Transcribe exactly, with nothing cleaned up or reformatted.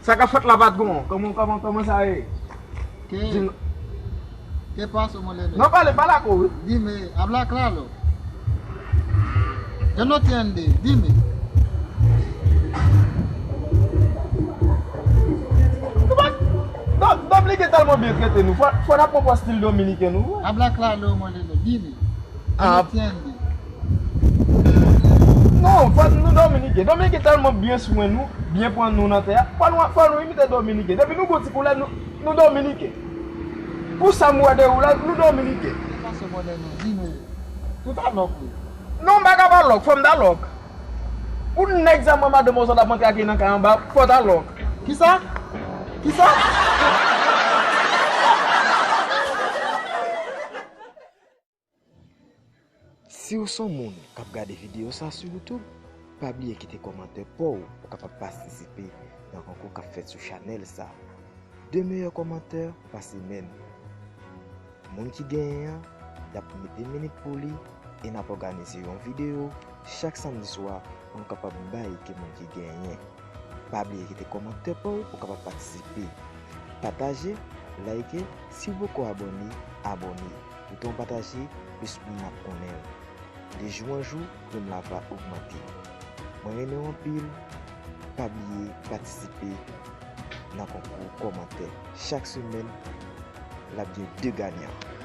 Sa k ap fèt la, patwon? Kòman, kòman, kòman sa ye? Ke, Di m. Ke paso, mon nèg? Non, pale, pale ak ou, wi. Dime, habla claro. Yo no entiende, dime. Nou pa, Dom-, Dominiken tèlman byen trete nou. Fò, fò n ap pran pòz stil dominiken nou, wi. Habla claro, mon nèg, dime. Yo no entiende. Non, fò nou dominiken. Dominiken tèlman byen swen nou, byen pran nou nan tè a. Fò nou, fò nou imite dominiken. Depi nou gon ti koulè, nou, nou dominiken. Pou sa m wè de ou la, nou dominiken. Ki fason modèn nou di nou ye? Tout a lòk, wi. Non, m pa ka pa lòk, fò m ta lòk. Pou nèg sa mwen madanm ou sa t ap antre ak li nan kay anba, fò ta lòk. Kisa? Kisa? Si w se yon moun k ap gade videyo sa sou YouTube, pa bliye kite kòmantè pa w pou w kapab patisipe nan konkou k ap fèt sou chanèl sa. De meyè kòmantè pa semèn. Moun ki genyen an, y ap mete minit pou li e n ap òganize yon videyo chak samdi swa pou n kapab bay ke moun ki genyen. Pa bliye kite kòmantè pa w pou w kapab patisipe. Pataje, like, si w poko abòne, abòne. Plis w pataje, plis moun ap konnen l. De jou an jou, prim la va ogmante. Mwen renmen w anpil. Pa bliye patisipe nan konkou kòmantè. Chak semèn, l ap gen de ganyan.